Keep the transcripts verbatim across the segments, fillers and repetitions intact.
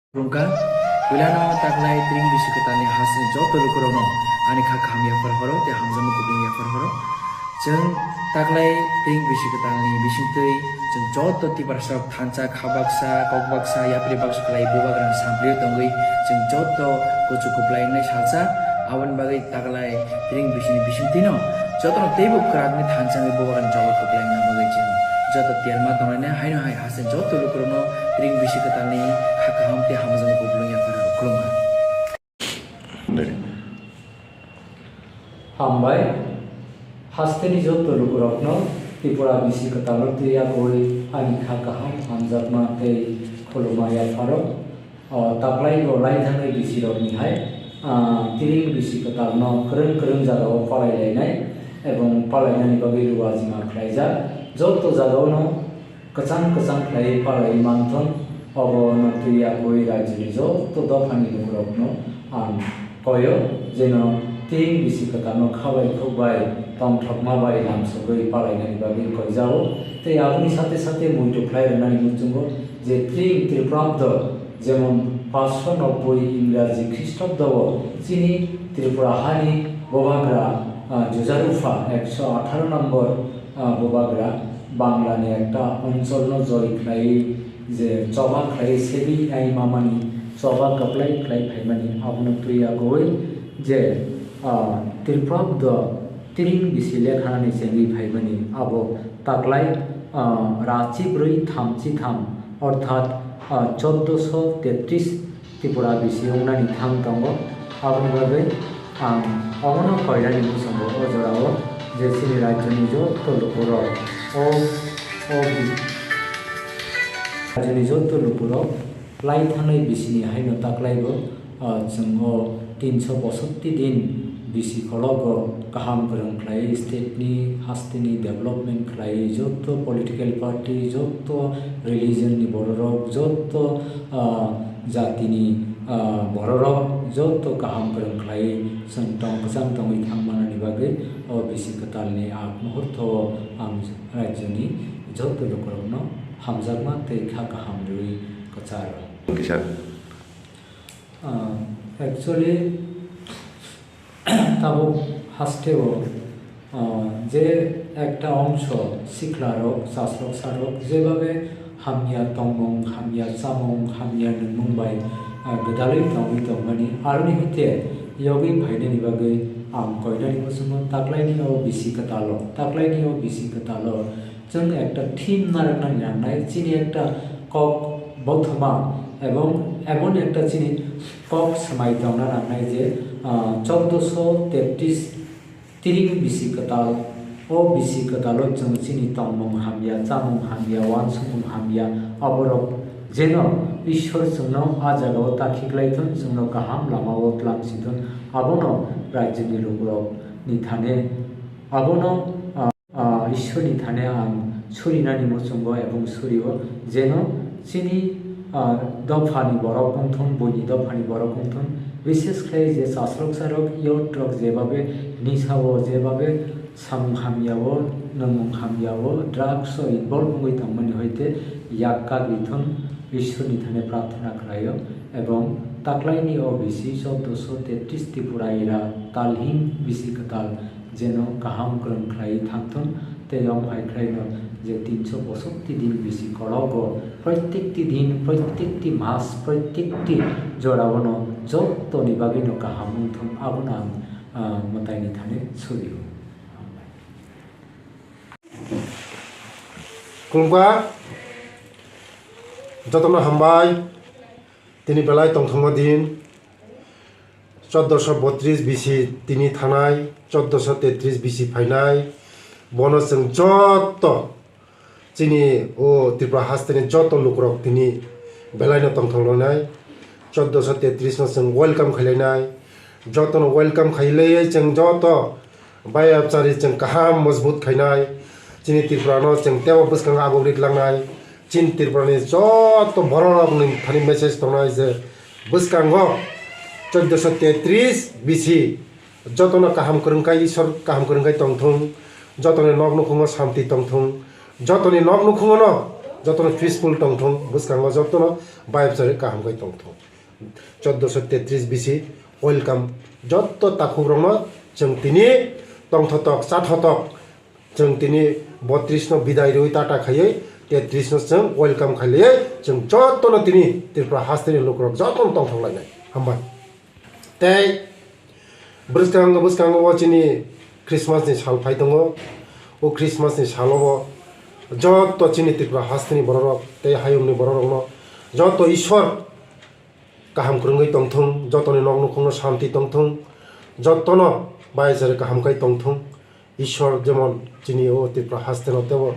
Rungka, puilano taklai tring bisi kwtalni hasni joto lukurokno ani kha kaham yaphar horo tei hamjakma kupulung yaphar horo. Chwng taklai tring bisi kwtalni bisingtwi chwng joto Tiprasarok thansa kha baksa, kok baksa, yapri baksa khlai bubagrani samplio tongwi chwng joto kuchuk kuplai wngnai salsa. Aboni bagwi taklai tring bisini bisingtwino jotono teibo kwrakni thansa wngwi bubagrani jogor kuplai wngna bagwi chwng joto tiyar ma tonglainai. Haino hai haste joto lukurokno tring bisi kwtalni kha kaham tei hamjakma kupulung yaphar horo. Khulumkha. Hambai. Hasteni joto lukurokno Tripura bisi kwtalno twi yagwi ani kha kaham, hamjakma tei khuluma yapharo. O taklai bo lai thangwi bisirokni hai, ah, tring bisi kwtalno kwrwng kwrwng jagao palai lainai ebong palainani bagwi ruajima khlaijak. Joto jagaono kwchang kwchang khlaiwi palaiwi manthung. Obono twi yagwi rajyoni joto dophani lukurokno ang koyo, jeno tring bisi kwtalno khabai khukbai tongthokma bai lamsogwi palainani bagwi koijao. Tei aboni sate sate muitu khlai rwnani muchungo je tring Tripurabdo, jemon paanch sho nobboi Ingraji Khristobdo o chini Tripura hani bubagra, ah, Jujarupha ekso atharo nombor, ah, bubagra Banglani ekta oncholno joi khlaiwi je choba khlaiwi sebi nai mamani choba kwplai khlai phaimani abono twi yagwi je, ah, Tripurabdo tring bisi lekhanani chengwi phaimani abo taklai, ah, rachi brwi thamchi tham orthat, ah, choddo sho tetris Tripura bisi wngnani thang tongo. Aboni bagwi ang omono koinani muchungo o jorao je chini rajyoni joto lukurok o, o bi-, rajyoni joto lukurok lai thangnai bisini haino taklaibo, ah, chwng o tinsho posotti din bisi khologo kaham kwrwng khlaiwi state ni hasteni development khlaiwi joto political party, joto religion ni bororok, joto, ah, jatini, ah, bororok joto kaham kwrwng khlaiwi chwng tong kwchang tongwi thang manani bagwi o bisi kwtalni ag muhurto o ang rajyoni joto lukurokno hamjakma tei kha kaham rwui kwcharo. Kisa. Ah, actually, tabuk hasteo, ah, je ekta ongso siklarok, chasrok sarok, jebabe hamya tongmung, hamya chamung, hamya nwngmung bai, ah, gwdalwi tongwi tongmani, aroni hwnkhe yogwi phainani bagwi ang koinani muchungo taklaini o bisi kwtalo, taklaini o bisi kwtalo, chwng ekta theme narwknani nangnai, chini ekta kok bothoma ebong, eboni ekta chini kok swmai tongna nangnai je, ah, choddo sho tetris tring bisi kwtal, o bisi kwtalo chwng chini tongmung hamya, chamung hamya, uansukmung hamya, aborok jeno Ishwar chwngno a jagao ta khiklai thun, chwngno kaham lamao tlang si thun, abono rajyoni lukurokni thane, abono, ah, Ah, Ishwarni thane ang surinani muchungo ebong surio, jeno chini, ah, dophani borok wngthun, buini dophani borok wngthun, bises khlai je chasrok sarok, youth rok jebabe nisao, jebabe samung hamyao, nwngmung hamyao, drugs o involve wngwi tongmani hoite yak kagwi thun Ishwarni thane prarthana khlaio, ebong taklaini o bisi choddo sho tetris Tripura era talhing bisi kwtal jeno kaham kwrwng khlaiwi thangthun, tei omo hai khlaino je tinsho posotti din bisi kologo, proitekti din, proitekti mas, proitekti jorao no jottoni bagwino kaham wngthun, abono ang, ah, mwtaini thani surio. Khulumkha, jotono hambai, tini belai tongthokma din. Choddo sho botris bisi tini thanai, choddo sho tetris bisi phainai, bono chwng joto chini o Tripura hasteni joto lukurok tini belaino tongthok lainai, choddo sho tetris no chwng welcome khailainai, jotono welcome khailaiwi chwng joto bai abchari chwng kaham mojbut khainai, chini Tripura no chwng teibo bwskango aguk rik langnai, chini Tripura ni joto borok rok ni thani message tongnai je, Bwskango choddo sho tetris bisi jotono kaham kwrwngkha, Ishwar kaham kwrwngkha tongthung, jotoni nok nukhungo santi tongthung, jotoni nok nukhungo no Jotono peaceful tongthung, bwskango jotono bai bwchari kaham khe tongthung. Choddoso tetris bisi welcome. Jotto takhukrokno chwng tini tongthotok, chathotok, chwng tini botris no bidai rwi tata khaiwi tetris no chwng welcome khailaiwi chwng jottono tini Tripura hasteni lukurok jotono tongthok lainai. Hambai. Tei bwskango, bwskango o chini Christmas ni sal phai tongo. O Christmas ni salo bo jotto chini Tripura hasteni bororok tei hayungni bororokno jotto Ishwar kaham kwrwngwi tongthung, jotoni nok nukhungno shanti tongthung, jottono bai jari kaham khai tongthung. Ishwar jemon chini o Tripura hasteno tebo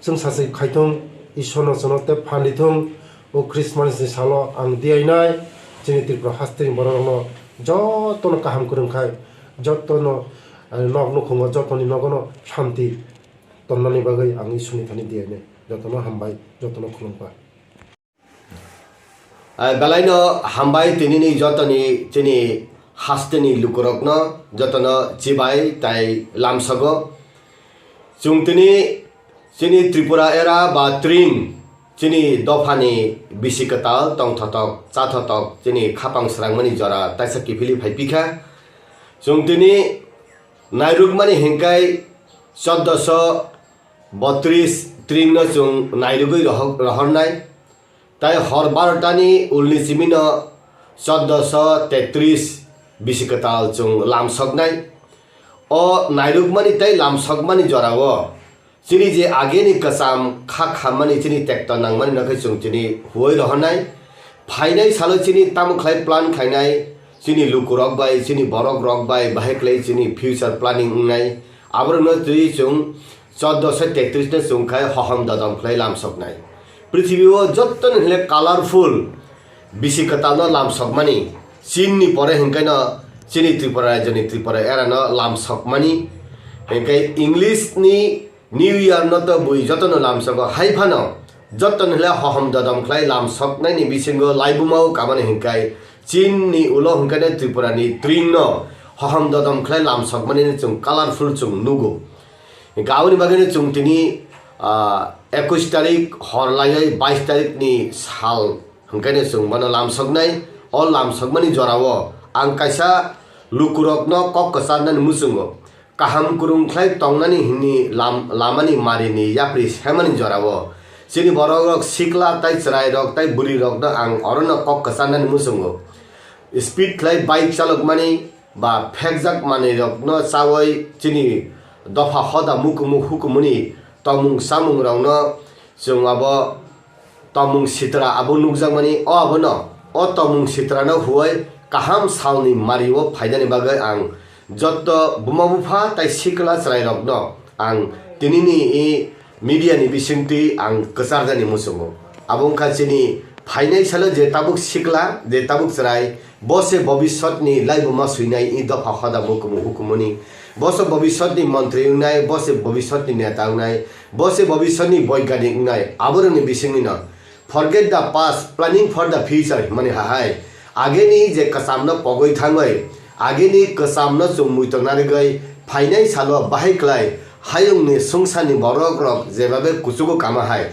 chwng sachi khaithung, Ishwarno chwngno tei phan rithung. O Christmas ni salo ang diyainai chini Tripura hasteni bororokno jottono kaham kwrwng khai, jottono, eh, nok nukhungo jotoni nogono shanti tonnani bagwi ang Ishwarni thani diyainai. Jotono hambai, jotono khulumkha. Ah, belaino hambai tinini jotoni chini hasteni lukurokno jotono chibai tai lamsogo. Chwng tini chini Tripura era ba tring chini dophani bisi kwtal tongthotok chathotok chini khapang srangmani jora taisa kiphilwi phai pikha. Chwng tini nairukmani hinkai choddoso botris tringno chwng nairugwi rohor-, rohornai. Tai hor barotani ulni simino choddoso tetris bisi kwtal chwng lamsoknai. O nairukmani tei lamsokmani jorao chini je ageni kwcham kha khammani chini tekto nangmani nokhe chwng chini huoi rohornai. Phainai salo chini tamo khlai plan khlainai, chini lukurok bai, chini borokrok bai, bahai khlai chini future planning wngnai. Aborokno twi chwng choddoso tetris no chwng khai hohom dodom khlai lamsoknai. Prithibi o jottoni hwnle colorful bisi kwtalno lamsokmani, Chinni pore hwnkheno chini Tripura rajyoni Tripura erano lamsokmani, hwnkhe English ni New Year no to bui jotono lamsogo, hai phano jotono hwnle hohom dodom khlai lamsoknaini bisingo laibuma o kamani hwnkhai Chinni ulo hwnkheno Tripura ni tring no hohom dodom khlai lamsokmani chwng colorful chwng nugo. Hwnkhe aboni bagwino chwng tini, ah, ekush tarik hor laiwi bais tarik ni sal hwnkhe no chwng bono lamsoknai. O lamsokmani jorao ang kaisa lukurokno kok kwcharnani muchungo, kaham kwrwng khlai tongnani hwnwi lam-, lamani marini yapri semani jorao chini borokrok sikla tai chwrairok tai bwrwirokno ang orono kok kwcharnani muchungo. Speed khlai bike chalokmani ba phekjak manwirokno chawi chini dopha hoda mukumu hukumuni tongmung chamungrokno chwng abo tongmung sitra abo nukjakmani, o abono, o tongmung sitrano huoi kaham salni mario phainani bagwi ang jotto buma bupha tai sikla chwrairokno ang tinini i media ni bisingtwi ang kwcharjani muchungo. Abo wngkha chini phainai salo je tabuk sikla, je tabuk chwrai, bo se bobiswtni laibuma swinai i dopha hoda mukumu hukumuni. Bo se bobiswtni montri wngnai, bo se bobiswtni neta wngnai, bo se bobiswtni boiganik wngnai. Aborokni bisingwino forget the past, planning for the future himani hahai. Ageni je kwchamno pogwi thangwi, ageni kwchamno chwng muitongnarigwi phainai salo bahai klai hayungni swngcharni borokrok jebabe kuchugo kama hai.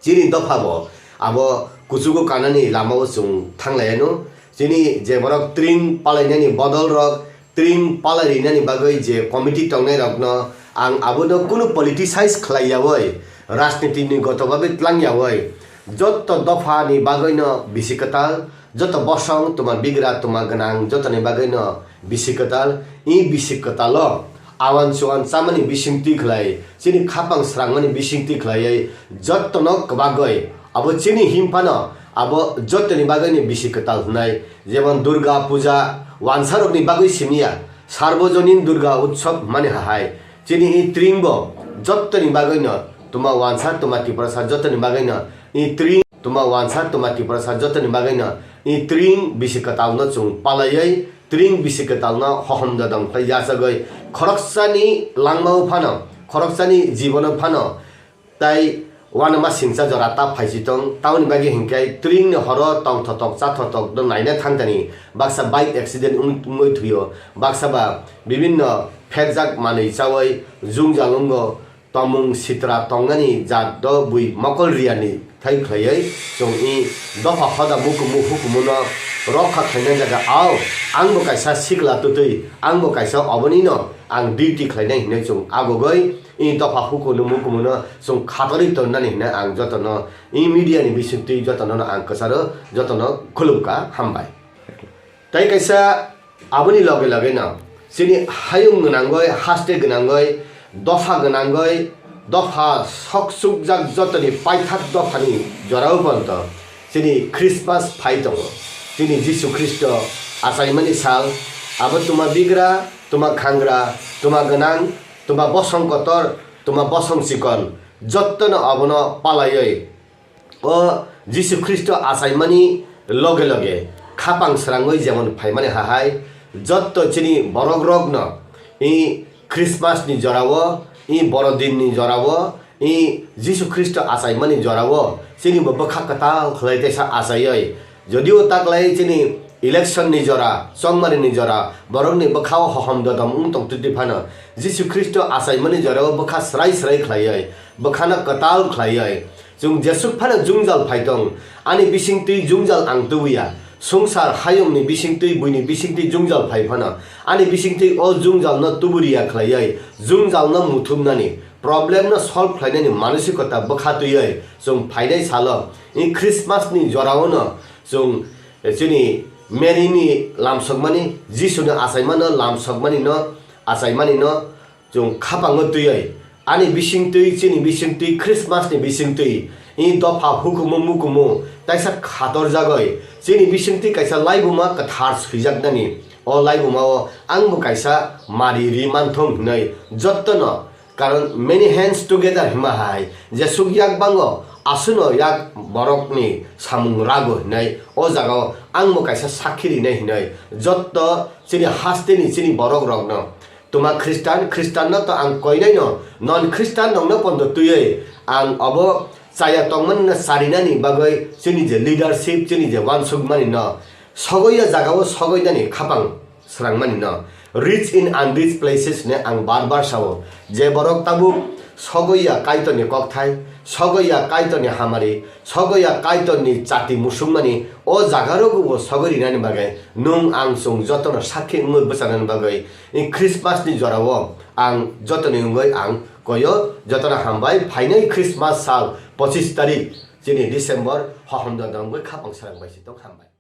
Chini dophabo abo kuchugo kanani lamao chwng thanglaiano. Chini je borok tring palainani bodolrok, tring palai rinani bagwi je committee tongnairokno ang abono kunu politicize khlaiyawi, rajnitini goto babe tlangyawi, jotto dophani bagwino bisi kwtal, joto bosong tuma bigra tuma gwnang jotoni bagwino bisi kwtal, i bisi kwtalo awan chuan chamani bisingtwi khlai, chini khapang srangmani bisingtwi khlaiwi jottono kwbagwi abo chini himphano abo jottoni bagwino bisi kwtal hwnai, jemon Durga Puja wansarokni bagwi simiya, Sarbojonin Durga Utsav hwnmani hahai, chini i tringbo jottoni bagwino tuma wansa tuma Tiprasa jottoni bagwino i tring tuma wansa tuma Tiprasa jottoni bagwino i tring bisi kwtalno chwng palaiwi tring bisi kwtalno hohom dodom khlai yachagwi khoroksani langmao phano khoroksani jibono phano tai uanama singcha jora ta phaisi tong. Tamoni bagwi hinkhe tringni horo tongthotok chathotok no naina thangtani baksa bike accident wng-, wngwi thuio, baksa ba bibinno phekjak manwi chawi jwngjal wngo. tomung sitra tongnani jat do bui mokol riyani thai khlaiwi chwng i dopha hoda mukumu hukumuno rokha khlainai jaga ao, angbo kaisa sikla twtwi, angbo kaisa obonino ang duty khlainai hinwi chwng agogoi i dopha hukumuno mukumuno chwng khatorwi tonnani hinwi ang jotono i media ni bisingtwi jotono ang kwcharo jotono khulumkha, hambai. Tai kaisa aboni loge loge no chini hayung gwnangoi, haste gwnangoi, dopha gwnangoi, dopha sok sukjak jotoni paithak dophani jorao ponto chini Christmas phai tongo. Chini Jisu Khristo achaimani sal, abo tuma bigra, tuma khangra, tuma gwnang, tuma bosong kotor, tuma bosong chikon, jottono abono palaioi. O Jisu Khristo achaimani loge loge khapang srangwi jemon phaimani hahai, jotto chini borokrokno i Christmas ni jorao, i Borodin ni jorao, i Jisu Khristo achaimani jorao chini bo bwkha kwtal khlai teisa achaioi. Jodio taklai chini election ni jora, chongmari ni jora, borokni bwkhao hohom dodom wng tong twi phano Jisu Khristo achaimani jorao bwkha srai srai khlaioi, bwkhano kwtal khlaioi. Chwng jesuk phano jwngjal phai tong, ani bisingtwi jwngjal ang tubuya. Swngchar hayungni bisingtwi, buini bisingtwi jwngjal phai phano, ani bisingtwi o jwngjalno tuburiya khlaiwi, jwngjalno muthumnani, problemno solve khlainani manosikota bwkha twiwi chwng phainai salo, i Christmasni joraono chwng chini Maryni lamsokmani, Jisuni achaimano lamsokmanino, achaimanino, chwng khapango twiwi, ani bisingtwi, chini bisingtwi, Christmasni bisingtwi, i dopha hukumu mukumu, taisa khatorjagwi, chini bisingtwi kaisa laibuma kwthar swijaknani. O laibumao angbo kaisa mari ri manthung hinwi jottono, karon many hands together hima hai, jesuk yak bango, asuno yak borokni samung rago hinwi, o jagao angbo kaisa sakhi rinai hinwi jotto chini hasteni chini borok rokno. Tuma Khristan, Khristanno to ang koinaino, non Khristan nongno pondo twiwi ang obo chaya tongmani no charinani bagwi chini je leadership, chini je wansukmani no sogoya jagao sogoinani khapang srangmani no. Rich in unrich places ne ang bar bar sao, je borok tabuk sogoya Kaitorni kokthai, sogoya Kaitorni hamari, sogoya Kaitorni chati musukmani, o jagarogo bo sogoi rinani bagwi nwng ang chwng jotono sakhi wngwi bwchanani bagwi I Christmas ni jorao ang jotoni wngwi ang koyo, jotono hambai. Phainai Christmas sal pochis tarik chini December hohom dodom wngwi khapang sarang bai si tong, hambai.